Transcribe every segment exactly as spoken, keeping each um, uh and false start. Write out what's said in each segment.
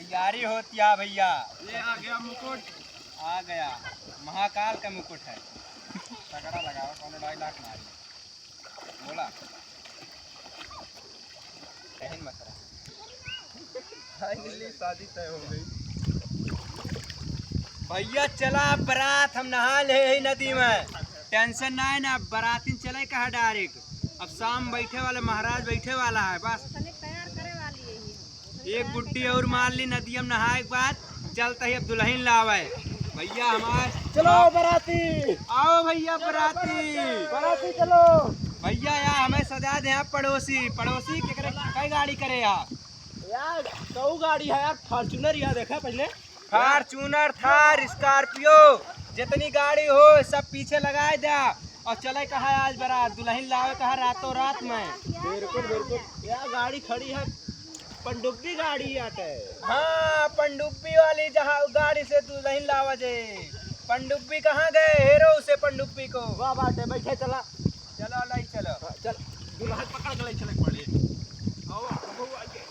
तैयारी होती है भैया। ये आ गया मुकुट। आ गया, महाकाल का मुकुट है। तगड़ा लगावा, कौनो ढाई लाख मारी। बोला। कहीं मत रहा। Finally शादी तय हो गई। भैया चला, अब बारात हम नहा ले ही नदी में। Tension ना है ना, अब बारातिन चले कहा direct। अब शाम बैठे वाले महाराज बैठे वाला है बस। एक गुड्डी और मार ली नदिया में नहाए के बाद, चलता ही अब दुल्हन लावे। भैया हमार चलो बाराती। आओ भैया बाराती। बाराती चलो। भैया यार हमें सजा दे आप पड़ोसी। पड़ोसी केकरे कई गाड़ी करे यार? यार कऊ गाड़ी है यार, Fortuner यार देखा पहले। Fortuner, Thar, Scorpio, जितनी गाड़ी हो सब पीछे लगाए द्या। और चले कहा आज बारात, दुल्हन लावे कहा रातों रात में। बिल्कुल, बिल्कुल। या गाड़ी खड़ी है, पनडुब्बी गाड़ी आटे। हाँ, पनडुब्बी वाली जहाँ गाड़ी से दुल्हन लावा जे। पनडुब्बी कहाँ गए? हेरो उसे पनडुब्बी को। वाह बात है, बैठे चला। चलो, लाई चलो। हाँ, चल, दुल्हन पकड़ के लाई चले पड़े। आओ, आओ, आगे।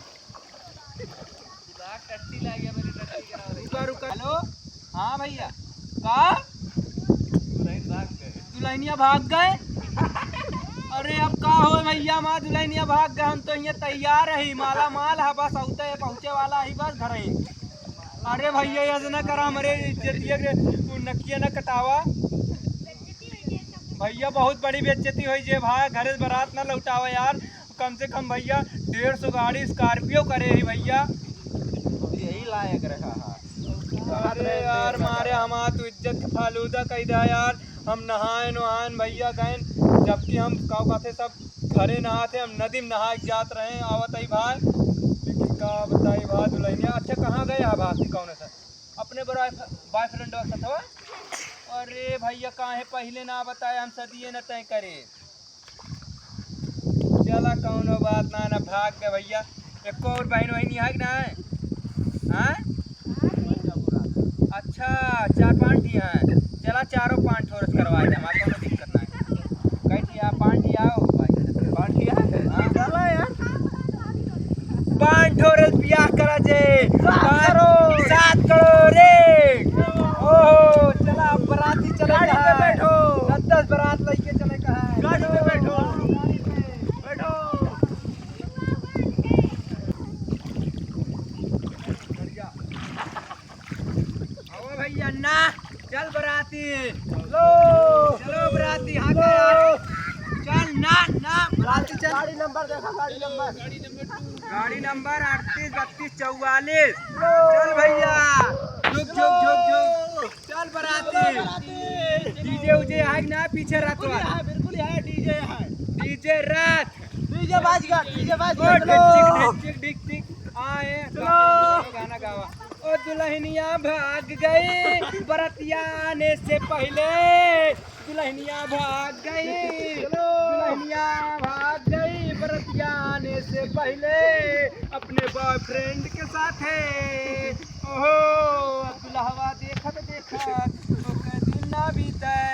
दिमाग टट्टी लाग गया मेरे, टट्टी करा रही। रुका, रुका। हेलो, हाँ भैया, का? दुल्हन भाग गए। दुल्हनिया भाग गए? अरे अब का हो भैया, हमार दुल्हनिया भाग गए, हम तो यहाँ तैयार रही, माला माल है, बस औते पहुँचे वाला ही बस घर ही। अरे भैया ऐसे ना करा, हमरे इज्जतिया के उ नकिया ना कटावा। भैया बहुत बड़ी बेइज्जती होई जे भाई घरे से बारात ना लौटावा यार। कम से कम भैया डेढ़ सौ गाड़ी Scorpio करे ही भैया। यही लायक रहा है। अरे यार, मारे हमार तू इज्जत के फालूदा कई दा यार। हम नहाए नहाए भैया गए, जबकि हम का कहते सब घरे नहाते, हम नदी में नहाए के जात रहे, आवत ही भाई। लेकिन का बताई भाई दुल्हनिया, अच्छा कहाँ गए आप आज कौन सा? अपने बॉय-, boyfriend के साथ हो? अरे भैया काहे पहले ना बताए, हम सदिये न तय करे। चला कौनो बात ना, ना भाग गए भैया। एको और बहन वहन है कि ना है? हाँ? अच्छा, चार पाँच ठी हैं। चला चारों पाँच ठो रस करवा दे, हमारा कौनो दिक्कत ना है। कई ठी आ, पाँच ठी आओ भाई। पाँच ठी आ? हाँ। चला यार। पाँच ठो रस बियाह करा जे। सात करोड़। सात करोड़ रे। ओहो, चला अब बराती चले गाड़ी पे कहा है। बैठो। दस दस बरात लेके चले कहा है। गाड़ी पे बैठो। बैठो। आओ भैया ना, चल बराती। लो। चलो बराती, हाँ लो। चल ना, ना, बराती चल। गाड़ी नंबर देखा, गाड़ी नंबर। गाड़ी नंबर अड़तीस बत्तीस चौवालीस। लो। चल भैया, झुक, झुक, झुक, झुक। चल बराती। चलो बराती। DJ उजे है ना पीछे रात बिल्कुल भर? यहाँ, बिल्कुल यहाँ DJ है। DJ रात। DJ बाज गया, DJ बाज ओ गया, ढिक चिक, चलो। ढिक चिक, ढिक चिक। आए, चलो। गाना गावा। ओ दुल्हनिया भाग गई बरतिया आने से पहले। दुल्हनिया भाग गई, चलो। दुल्हनिया भाग गई बरतिया आने से पहले अपने boyfriend के साथे। ओहो, अब दुल्हवा देखत देखत ओकर दिन ना बीते।